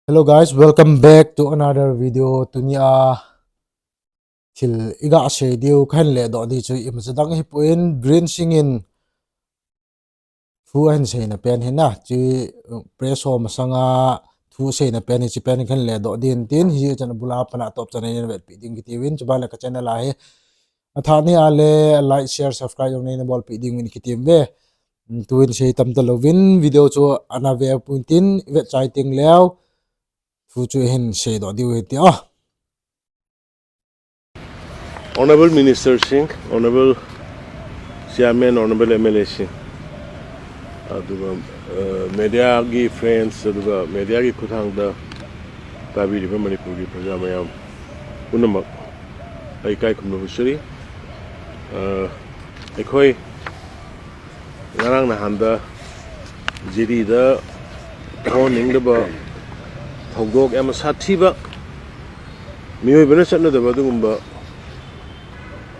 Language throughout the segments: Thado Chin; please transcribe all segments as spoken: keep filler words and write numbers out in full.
Hello guys, welcome back to another video. Tunia thil iga sei diu kahin ledoh di chu imacha dang hipon, Biren Singh in thu ahin seina pen hi na, chi press ho masanga thu seina pen hi, chi pen kahin ledoh din tin, hichan abula pat a atop chan a ihin vetpi ding kiti uvin, chuban le ka channel a hi athah ni a le like, share, subscribe jong neina bolpi ding uvin kiti uve. Tuin sei tam talouvin, video chu ana ve pon tin, ivet chai teng leu thu chu ihin seidoh diu hite. Honorable Minister Singh, Honorable Chairman, Honorable M L A Singh, ꯑꯗꯨꯒ, ꯑ, media ꯒꯤ friends, ꯑꯗꯨꯒ media ꯒꯤ ꯈꯨꯠꯊꯥꯡꯗ ꯇꯥꯕꯤꯔꯤꯕ ꯃꯅꯤꯄꯨꯔꯒꯤ ꯄ꯭ꯔꯖꯥ ꯃꯌꯥꯝ ꯄꯨꯝꯅꯃꯛ ꯑꯩ ꯏꯀꯥꯏ ꯈꯨꯝꯅꯕ ꯎꯠꯆꯔꯤ꯫ ꯑ, ꯑꯩꯈꯣꯏ ꯉꯔꯥꯡ ꯅꯍꯥꯟꯗ ꯖꯤꯔꯤꯗ ꯊꯣꯛꯍꯟꯅꯤꯡꯗꯕ ꯊꯧꯗꯣꯛ ꯌꯥꯝꯅ ꯁꯥꯊꯤꯕ, ꯃꯤꯑꯣꯏꯕꯅ ꯆꯠꯅꯗꯕ ꯑꯗꯨꯒꯨꯝꯕ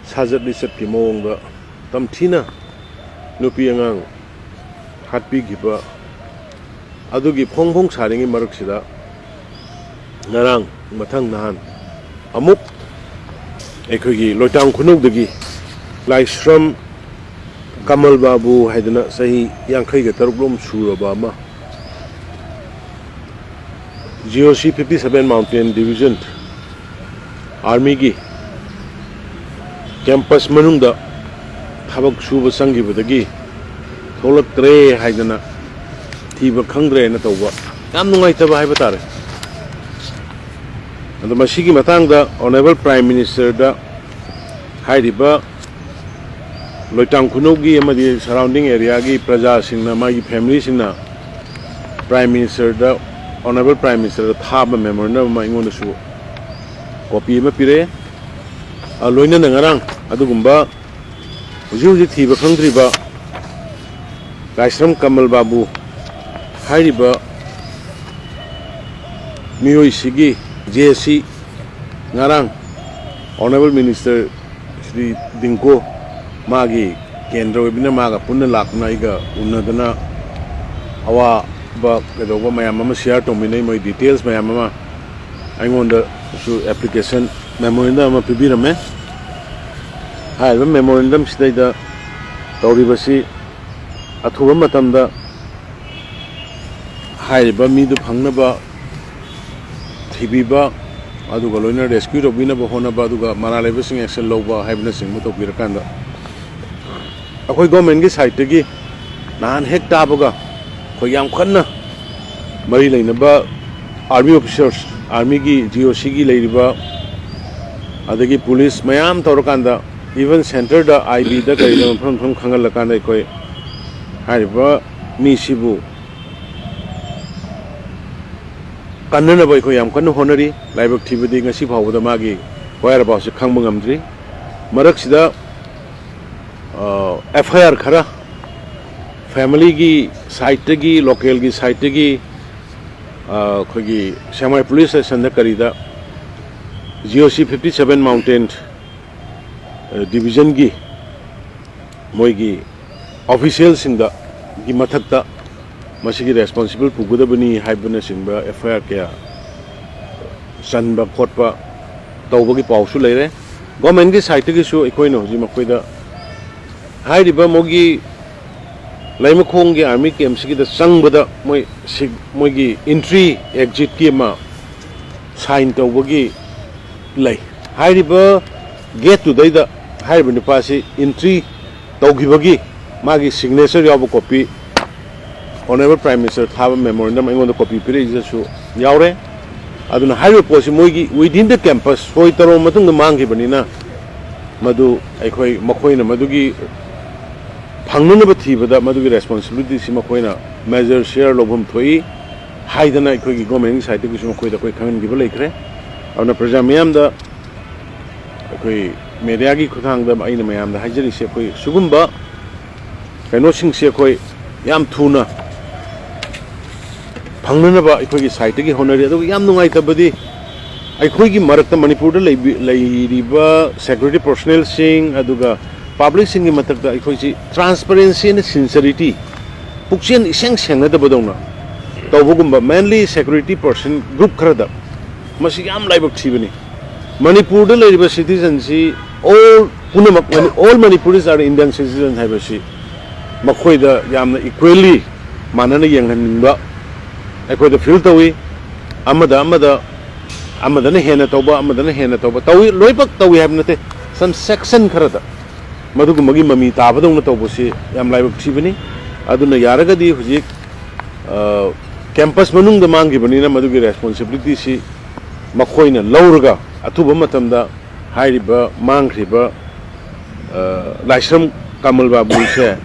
ꯁꯥꯖꯠ ꯂꯤꯆꯠꯀꯤ ꯃꯑꯣꯡꯗ ꯇꯝꯊꯤꯅ ꯅꯨꯄꯤ ꯑꯉꯥꯡ ꯍꯥꯠꯄꯤꯈꯤꯕ ꯑꯗꯨꯒꯤ ꯐꯣꯡ ꯐꯣꯡ ꯁꯥꯔꯤꯉꯩ ꯃꯔꯛꯁꯤꯗ, ꯉꯔꯥꯡ ꯃꯊꯪ ꯅꯍꯥꯟ ꯑꯃꯨꯛ ꯑꯩꯈꯣꯏꯒꯤ ꯂꯣꯏꯇꯥꯡ ꯈꯨꯅꯧꯗꯒꯤ ꯂꯥꯏꯁ꯭ꯔꯝ ꯀꯃꯜ ꯕꯥꯕꯨ ꯍꯥꯏꯗꯅ ꯆꯍꯤ ꯌꯥꯡꯈꯩꯒ ꯇꯔꯨꯛ ꯂꯣꯝ ꯁꯨꯔꯕ ꯑꯃ, G O C fifty seven Mountain Division Army ꯒꯤ campus ꯃꯅꯨꯡꯗ ꯊꯕꯛ ꯁꯨꯕ ꯆꯪꯈꯤꯕꯗꯒꯤ ꯊꯣꯛꯂꯛꯇ꯭ꯔꯦ ꯍꯥꯏꯗꯅ ꯊꯤꯕ ꯈꯪꯗ꯭ꯔꯦꯅ ꯇꯧꯕ ꯌꯥꯝ ꯅꯨꯡꯉꯥꯏꯇꯕ ꯍꯥꯏꯕ ꯇꯥꯔꯦ꯫ ꯑꯗꯣ ꯃꯁꯤꯒꯤ ꯃꯇꯥꯡꯗ Honorable Prime Minister ꯗ ꯍꯥꯏꯔꯤꯕ ꯂꯣꯏꯇꯥꯡ ꯈꯨꯅꯧꯒꯤ ꯑꯃꯗꯤ surrounding area ꯒꯤ ꯄ꯭ꯔꯖꯥꯁꯤꯡꯅ, ꯃꯥꯒꯤ family ꯁꯤꯡꯅ Prime Minister ꯗ, Honorable Prime Minister ꯗ ꯊꯥꯕ memorandum ꯑꯃ ꯑꯩꯉꯣꯟꯗꯁꯨ copy ꯑꯃ ꯄꯤꯔꯛꯑꯦ꯫ ꯑ, ꯂꯣꯏꯅꯅ ꯉꯔꯥꯡ ꯑꯗꯨꯒꯨꯝꯕ ꯍꯧꯖꯤꯛ ꯍꯧꯖꯤꯛ ꯊꯤꯕ ꯈꯪꯗ꯭ꯔꯤꯕ ꯂꯥꯏꯁ꯭ꯔꯝ ꯀꯃꯜ ꯕꯥꯕꯨ ꯍꯥꯏꯔꯤꯕ ꯃꯤꯑꯣꯏꯁꯤꯒꯤ, J C, ꯉꯔꯥꯡ Honorable Minister ꯁ꯭ꯔꯤ ꯗꯤꯡꯀꯣ, ꯃꯥꯒꯤ ꯀꯦꯟꯗ꯭ꯔ ꯑꯣꯏꯕꯅꯤꯅ ꯃꯥꯒ ꯄꯨꯟꯅ ꯂꯥꯛꯇꯨꯅ ꯑꯩꯒ ꯎꯅꯗꯅ ꯑꯋꯥꯕ ꯀꯩꯗꯧꯕ ꯃꯌꯥꯝ ꯑꯃ share ꯇꯧꯃꯤꯟꯅꯩ꯫ ꯃꯣꯏ details ꯃꯌꯥꯝ ꯑꯃ ꯑꯩꯉꯣꯟꯗꯁꯨ application memorandum ꯑꯃ ꯄꯤꯕꯤꯔꯝꯃꯦ꯫ ꯍꯥꯏꯔꯤꯕ memorandum ꯁꯤꯗꯩꯗ ꯇꯧꯔꯤꯕꯁꯤ ꯑꯊꯨꯕ ꯃꯇꯝꯗ ꯍꯥꯏꯔꯤꯕ ꯃꯤꯗꯨ ꯐꯪꯅꯕ ꯊꯤꯕꯤꯕ, ꯑꯗꯨꯒ ꯂꯣꯏꯅ rescue ꯇꯧꯕꯤꯅꯕ ꯍꯣꯠꯅꯕ, ꯑꯗꯨꯒ ꯃꯔꯥꯜ ꯂꯩꯕꯁꯤꯡ action ꯂꯧꯕ ꯍꯥꯏꯕꯅꯆꯤꯡꯕ ꯇꯧꯕꯤꯔꯀꯥꯟꯗ, ꯑꯩꯈꯣꯏ government ꯀꯤ side ꯇꯒꯤ ꯅꯍꯥꯟ ꯍꯦꯛ ꯇꯥꯕꯒ ꯑꯩꯈꯣꯏ ꯌꯥꯝ ꯀꯟꯅ ꯃꯔꯤ ꯂꯩꯅꯕ army officers, army ꯒꯤ, G O C ꯒꯤ ꯂꯩꯔꯤꯕ, ꯑꯗꯒꯤ police ꯃꯌꯥꯝ ꯇꯧꯔꯀꯥꯟꯗ, even centre ꯗ, I B ꯗ ꯀꯔꯤꯗ ꯃꯐꯝ ꯃꯐꯝ ꯈꯪꯍꯜꯂꯀꯥꯟꯗ ꯑꯩꯈꯣꯏ ꯍꯥꯏꯔꯤꯕ ꯃꯤꯁꯤꯕꯨ ꯀꯟꯅꯅꯕ ꯑꯩꯈꯣꯏ ꯌꯥꯝ ꯀꯟꯅ ꯍꯣꯠꯅꯔꯤ꯫ ꯂꯥꯏꯕꯛ ꯊꯤꯕꯗꯤ ꯉꯁꯤ ꯐꯥꯎꯕꯗ ꯃꯥꯒꯤ whereabouts ꯁꯤ ꯈꯪꯕ ꯉꯝꯗ꯭ꯔꯤ꯫ ꯃꯔꯛꯁꯤꯗ, ꯑ, F I R ꯈꯔ family ꯒꯤ side ꯇꯒꯤ, local ꯒꯤ side ꯇꯒꯤ, ꯑ, ꯑꯩꯈꯣꯏꯒꯤ ꯁꯦꯛꯃꯥꯏ police station ꯗ ꯀꯔꯤꯗ G O C fifty seven Mountain, ꯑ, division ꯒꯤ ꯃꯣꯏꯒꯤ official ꯁꯤꯡꯗ, ꯒꯤ ꯃꯊꯛꯇ ꯃꯁꯤꯒꯤ responsible ꯄꯨꯒꯗꯕꯅꯤ ꯍꯥꯏꯕꯅꯆꯤꯡꯕ F I R ꯀꯌꯥ ꯆꯟꯕ ꯈꯣꯠꯄ ꯇꯧꯕꯒꯤ ꯄꯥꯎꯁꯨ ꯂꯩꯔꯦ꯫ Government ꯀꯤ side ꯇꯒꯤꯁꯨ ꯑꯩꯈꯣꯏꯅ ꯍꯧꯖꯤꯛ ꯃꯈꯣꯏꯗ ꯍꯥꯏꯔꯤꯕ ꯃꯣꯏꯒꯤ ꯂꯩꯃꯈꯣꯡꯒꯤ army camp ꯁꯤꯒꯤꯗ ꯆꯪꯕꯗ ꯃꯣꯏ ꯁꯤ-, ꯃꯣꯏꯒꯤ entry exit ꯀꯤ ꯑꯃ sign ꯇꯧꯕꯒꯤ ꯂꯩ꯫ ꯍꯥꯏꯔꯤꯕ gate ꯇꯨꯗꯩꯗ ꯍꯥꯏꯔꯤꯕ ꯅꯨꯄꯥꯁꯤ entry ꯇꯧꯈꯤꯕꯒꯤ ꯃꯥꯒꯤ signature ꯌꯥꯎꯕ copy, Honorable Prime Minister ꯊꯥꯕ memorandum ꯑꯩꯉꯣꯟꯗ copy ꯄꯤꯔꯛꯏꯁꯤꯗꯁꯨ ꯌꯥꯎꯔꯦ꯫ ꯑꯗꯨꯅ ꯍꯥꯏꯔꯤꯕ ꯄꯣꯠꯁꯤ ꯃꯣꯏꯒꯤ within the campus ꯁꯣꯏ ꯇꯧꯔꯕ ꯃꯇꯨꯡꯗ ꯃꯥꯡꯈꯤꯕꯅꯤꯅ, ꯃꯗꯨ ꯑꯩꯈꯣꯏ, ꯃꯈꯣꯏꯅ ꯃꯗꯨꯒꯤ ꯐꯪꯅꯅꯕ ꯊꯤꯕꯗ ꯃꯗꯨꯒꯤ responsibility ꯁꯤ ꯃꯈꯣꯏꯅ major share ꯂꯧꯐꯝ ꯊꯣꯛꯏ ꯍꯥꯏꯗꯅ ꯑꯩꯈꯣꯏꯒꯤ government ꯀꯤ side ꯇꯒꯤꯁꯨ ꯃꯈꯣꯏꯗ ꯑꯩꯈꯣꯏ ꯈꯪꯍꯟꯈꯤꯕ ꯂꯩꯈ꯭ꯔꯦ꯫ ꯑꯗꯨꯅ ꯄ꯭ꯔꯖꯥ ꯃꯤꯌꯥꯝꯗ ꯑꯩꯈꯣꯏ media ꯒꯤ ꯈꯨꯠꯊꯥꯡꯗ ꯑꯩꯅ ꯃꯌꯥꯝꯗ ꯍꯥꯏꯖꯔꯤꯁꯦ, ꯑꯩꯈꯣꯏ ꯁꯤꯒꯨꯝꯕ ꯀꯩꯅꯣꯁꯤꯡꯁꯦ ꯑꯩꯈꯣꯏ ꯌꯥꯝ ꯊꯨꯅ ꯐꯪꯅꯅꯕ ꯑꯩꯈꯣꯏꯒꯤ side ꯇꯒꯤ ꯍꯣꯠꯅꯔꯤ꯫ ꯑꯗꯨꯒ ꯌꯥꯝ ꯅꯨꯡꯉꯥꯏꯇꯕꯗꯤ, ꯑꯩꯈꯣꯏꯒꯤ ꯃꯔꯛꯇ, ꯃꯅꯤꯄꯨꯔꯗ ꯂꯩꯕꯤ-, ꯂꯩꯔꯤꯕ security personnel ꯁꯤꯡ, ꯑꯗꯨꯒ public ꯁꯤꯡꯒꯤ ꯃꯊꯛꯇ ꯑꯩꯈꯣꯏꯁꯤ transparency and sincerity, ꯄꯨꯛꯆꯦꯜ ꯏꯁꯦꯡ ꯁꯦꯡꯅꯗꯕꯗꯧꯅ ꯇꯧꯕꯒꯨꯝꯕ, mainly security person group ꯈꯔꯗ ꯃꯁꯤ ꯌꯥꯝ ꯂꯥꯏꯕꯛ ꯊꯤꯕꯅꯤ꯫ ꯃꯅꯤꯄꯨꯔꯗ ꯂꯩꯔꯤꯕ citizen ꯁꯤ all ꯄꯨꯝꯅꯃꯛ, all Manipuris are Indian citizen ꯍꯥꯏꯕꯁꯤ ꯃꯈꯣꯏꯗ ꯌꯥꯝꯅ equally ꯃꯥꯟꯅꯅ ꯌꯦꯡꯍꯟꯅꯤꯡꯕ ꯑꯩꯈꯣꯏꯗ feel ꯇꯧꯏ꯫ ꯑꯃꯗ ꯑꯃꯗ, ꯑꯃꯗꯅ ꯍꯦꯟꯅ ꯇꯧꯕ, ꯑꯃꯗꯅ ꯍꯦꯟꯅ ꯇꯧꯕ, ꯇꯧꯏ, ꯂꯣꯏꯅꯃꯛ ꯇꯧꯏ ꯍꯥꯏꯕ ꯅꯠꯇꯦ, some section ꯈꯔꯗ ꯃꯗꯨꯒꯨꯝꯕꯒꯤ ꯃꯃꯤ ꯇꯥꯕꯗꯧꯅ ꯇꯧꯕꯁꯤ ꯌꯥꯝ ꯂꯥꯏꯕꯛ ꯊꯤꯕꯅꯤ꯫ ꯑꯗꯨꯅ ꯌꯥꯔꯒꯗꯤ ꯍꯧꯖꯤꯛ, ꯑ, campus ꯃꯅꯨꯡꯗ ꯃꯥꯡꯈꯤꯕꯅꯤꯅ ꯃꯗꯨꯒꯤ responsibility ꯁꯤ ꯃꯈꯣꯏꯅ ꯂꯧꯔꯒ ꯑꯊꯨꯕ ꯃꯇꯝꯗ ꯍꯥꯏꯔꯤꯕ ꯃꯥꯡꯈ꯭ꯔꯤꯕ, ꯑ, ꯂꯥꯏꯁ꯭ꯔꯝ ꯀꯃꯜ ꯕꯥꯕꯨꯁꯦ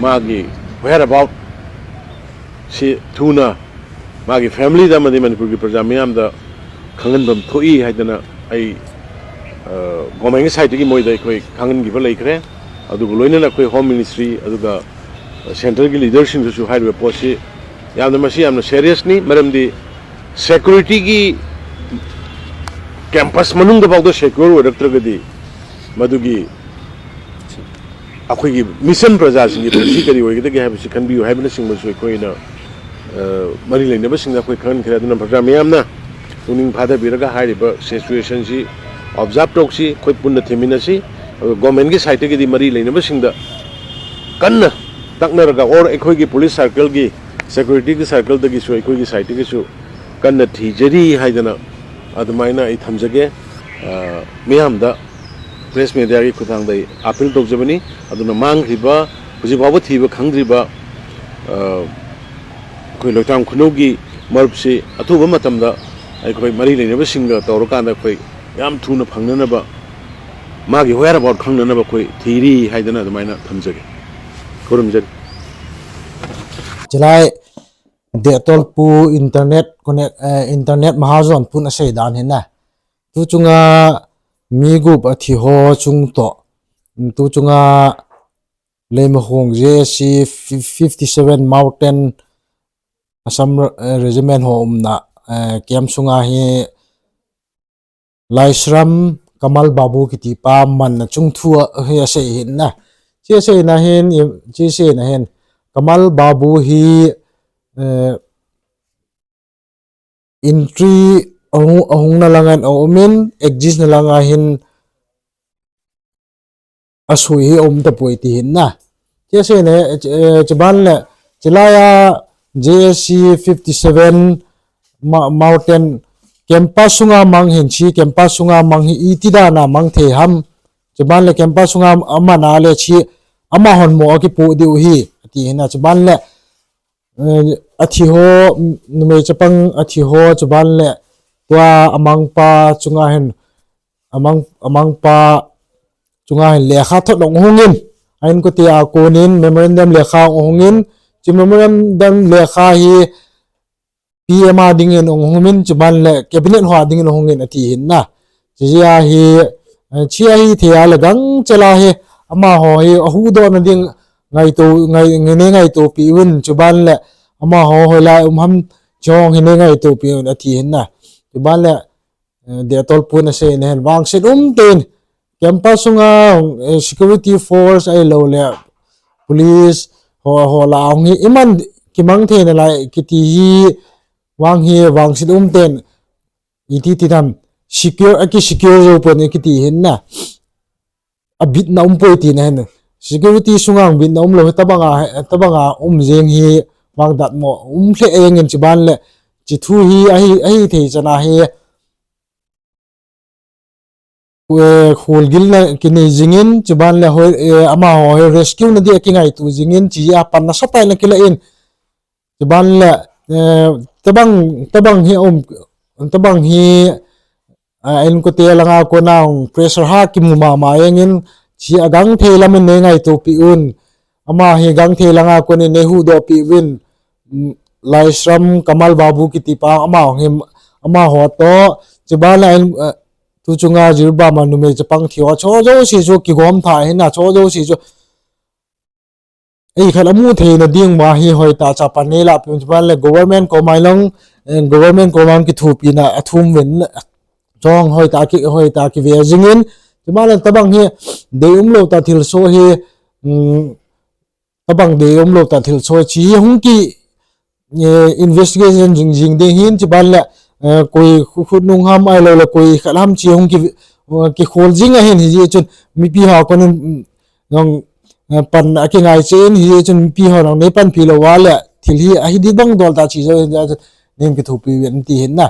ꯃꯥꯒꯤ whereabout ꯁꯤ ꯊꯨꯅ ꯃꯥꯒꯤ family ꯗ ꯑꯃꯗꯤ ꯃꯅꯤꯄꯨꯔꯒꯤ ꯄ꯭ꯔꯖꯥ ꯃꯤꯌꯥꯝꯗ ꯈꯪꯍꯟꯐꯝ ꯊꯣꯛꯏ ꯍꯥꯏꯗꯅ ꯑꯩ, ꯑ, government ꯀꯤ side ꯇꯒꯤ ꯃꯣꯏꯗ ꯑꯩꯈꯣꯏ ꯈꯪꯍꯟꯈꯤꯕ ꯂꯩꯈ꯭ꯔꯦ꯫ ꯑꯗꯨꯒ ꯂꯣꯏꯅꯅ ꯑꯩꯈꯣꯏ Home Ministry ꯑꯗꯨꯒ centre ꯒꯤ leader ꯁꯤꯡꯗꯁꯨ ꯍꯥꯏꯔꯤꯕ ꯄꯣꯠꯁꯤ ꯌꯥꯝꯅ, ꯃꯁꯤ ꯌꯥꯝꯅ serious ꯅꯤ꯫ ꯃꯔꯝꯗꯤ security ꯒꯤ campus ꯃꯅꯨꯡꯗ ꯐꯥꯎꯗ secure ꯑꯣꯏꯔꯛꯇ꯭ꯔꯒꯗꯤ ꯃꯗꯨꯒꯤ ꯑꯩꯈꯣꯏꯒꯤ ꯃꯤꯆꯝ ꯄ꯭ꯔꯖꯥꯁꯤꯡꯒꯤ ꯄꯨꯟꯁꯤ ꯀꯔꯤ ꯑꯣꯏꯒꯗꯒꯦ ꯍꯥꯏꯕꯁꯤ ꯈꯟꯕꯤꯌꯨ ꯍꯥꯏꯕꯅꯆꯤꯡꯕꯁꯨ ꯑꯩꯈꯣꯏꯅ, ꯑ, ꯃꯔꯤ ꯂꯩꯅꯕꯁꯤꯡꯗ ꯑꯩꯈꯣꯏ ꯈꯪꯍꯟꯈ꯭ꯔꯦ꯫ ꯑꯗꯨꯅ ꯄ꯭ꯔꯖꯥ ꯃꯤꯌꯥꯝꯅ ꯄꯨꯛꯅꯤꯡ ꯐꯥꯊꯕꯤꯔꯒ ꯍꯥꯏꯔꯤꯕ situation ꯁꯤ observe ꯇꯧꯁꯤ, ꯑꯩꯈꯣꯏ ꯄꯨꯟꯅ ꯊꯦꯝꯃꯤꯟꯅꯁꯤ꯫ ꯑꯗꯨꯒ government ꯀꯤ side ꯇꯒꯤꯗꯤ ꯃꯔꯤ ꯂꯩꯅꯕꯁꯤꯡꯗ ꯀꯟꯅ ꯇꯛꯅꯔꯒ, or ꯑꯩꯈꯣꯏꯒꯤ police circle ꯒꯤ, security ꯒꯤ circle ꯗꯒꯤꯁꯨ, ꯑꯩꯈꯣꯏꯒꯤ side ꯇꯒꯤꯁꯨ ꯀꯟꯅ ꯊꯤꯖꯔꯤ ꯍꯥꯏꯗꯅ ꯑꯗꯨꯃꯥꯏꯅ ꯑꯩ ꯊꯝꯖꯒꯦ꯫ ꯑ, ꯃꯤꯌꯥꯝꯗ press media ꯒꯤ ꯈꯨꯠꯊꯥꯡꯗ ꯑꯩ appeal ꯇꯧꯖꯕꯅꯤ꯫ ꯑꯗꯨꯅ ꯃꯥꯡꯈ꯭ꯔꯤꯕ, ꯍꯧꯖꯤꯛ ꯐꯥꯎꯕ ꯊꯤꯕ ꯈꯪꯗ꯭ꯔꯤꯕ, ꯑ, ꯑꯩꯈꯣꯏ ꯂꯣꯏꯇꯥꯝ ꯈꯨꯅꯧꯒꯤ ꯃꯔꯨꯞꯁꯤ ꯑꯊꯨꯕ ꯃꯇꯝꯗ ꯑꯩꯈꯣꯏ ꯃꯔꯤ ꯂꯩꯅꯕꯁꯤꯡꯒ ꯇꯧꯔꯀꯥꯟꯗ ꯑꯩꯈꯣꯏ ꯌꯥꯝ ꯊꯨꯅ ꯐꯪꯅꯅꯕ, ꯃꯥꯒꯤ whereabout ꯈꯪꯅꯅꯕ ꯑꯩꯈꯣꯏ ꯊꯤꯔꯤ ꯍꯥꯏꯗꯅ ꯑꯗꯨꯃꯥꯏꯅ ꯊꯝꯖꯒꯦ꯫ ꯈꯨꯔꯨꯝꯖꯔꯤ꯫ Chulai Dettol pu internet connect, eh, internet mahajon pun asei dan hin na. Tu chunga mi gup athi ho chung toh, tu chunga Leimahong J A C fifty seven Mountain Assam, eh, Regiment ho umna, eh, camp sunga hi Laisram Kamal Babu kiti pa manna chung thu a, hi asei hin na. Chi asei na hin, i-, chi asei na hin. Kamal Babu hi, eh, entry ahung, ahung na langa hin aumin, exit na langa hin asui hi aum tapoi ti hin na. Chi asei na, eh, chuban le, chulai a J A C fifty seven Ma-, Mountain campus sunga mang hin chi, campus sunga mang hi iti dan a mang thei ham. Chuban le campus sunga amana le chi, amahon mo akipu diu hi, ati hin na. Chuban le, eh, athi ho, numei chapang athi ho, chuban le tua amangpa chunga hin, amang, amangpa chunga hin lekha thot ong hungin, a inkote a konin memorandum lekha ong hungin, chi memorandum lekha hi P M a dingin ong hungin, chuban le cabinet ho a dingin ong hungin ati hin na. Chi a hi, eh, chi a hi thei a le gangchel a hi, amaho hi ahuhdoh na ding ngaito, ngai, ngai, nei ngaito piuvin, chuban le amaho hoilai um ham, chong hi nei ngaito piuvin ati hin na. Chuban le, eh, Dettol pun asei na hin vangset umtah in campus sunga, eh, security force ahilou le police ho, ho la hung hi iman kimang thei nalai kiti hi vang hi vangset umtah in iti ti dan secure, aki secure jou pon kiti hin na. Abitna umpoi ti na hin. Security sunga bitna umlou hi tabanga, tabanga um jeng hi vang dat mo um lheh jeng in chuban le chi thu hi ahi, ahi thei chan a hi, eh, khulgilna kinei jingin, chuban le hoi, eh, amaho hi rescue na dia kingaito jingin, chi a pan nasatah in akila in. Chuban le, eh, tabang, tabang hi um, tabang hi, ah, inkote langa kona ong pressure ha kimu mama jeng in, chi a gangthei lam in nei ngaito piuvin. Ama hi gangthei langa konin nei huhdoh piuvin. Mm, Laisram Kamal Babu kiti pa ama hung hi, amaho toh, chuban le, eh, tu chunga Jiribam a numei chapang thi ho, chu jouse chu kigom tha hin na, chu jouse chu. Ei khat amu thei na ding ma hi hoitah cha pan nei lah piuvin, chuban le government koma long, eh, government koma kithopina athum uvin, chong hoitah ki, hoitah kive jingin, chuban le tabang hi dei umlou tah thilsoh hi, mm, tabang dei umlou tah thilsoh chi hi hung ki, investigation jing jing ding hin, chuban le koi khut nung ham ahilou le koi khat ham chi hung kikhol jing ahin, hijeh chun mipi ho kon in jong pan akingai cheh in, hijeh chun mipi ho jong nei panpi lou uva le thil hi ahi di bang dol ta chi jou hin, hijeh chun nei kithopi uvin ti hin na.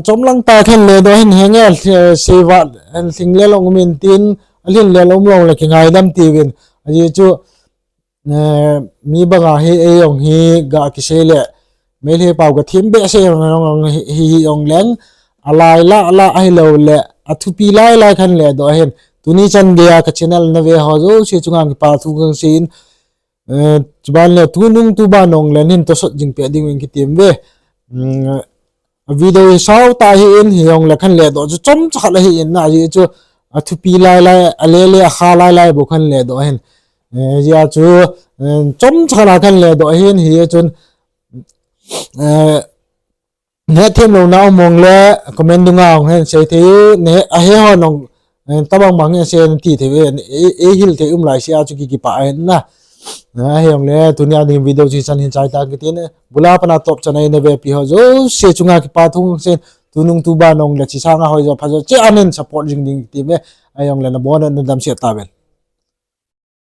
Chomlang ta khen le doh hin, henge, seivat lhing le long um in tin, alhin le long um long le kingaidam tiuvin. Ajeh chu mi banga hi eijong hi ga kisei le Meitei pao ga them behseh jong hi, hi jong leng, alai lah lah ahilou le athupi lai lai khen le doh hin. Tuni chan geiya ka channel na ve ho jouse chunga kipa thu kasei in, chuban le tunung tuban jong le hin tosot jing peh ding uvin kitem uve. Video hi sao ta hi in, hijong le khen le doh chu chomcha khat ahi in na, ajeh chu athupi lai lai, ale le akha lai lai bou khen le doh hin. Hijeh a chu chomcha khat a khen le doh hin, hijeh chun hetthem louna um mong le comment dunga hung hin sei thei u, ahe ho jong tobang bang hin sei in ti thei uve, eihil thei um lai sea chu ki kipah ahin na. Hijong le tunia ding video chu hichan hin chai ta kitin, bula pana top chan a eina vepi ho jouse chunga kipa thu kasei in, tunung tuban jong le chi sanga hoijo phajo cheh a nei support jing ding kiti uve. Ahijong le nabon un nadamsel tauvin.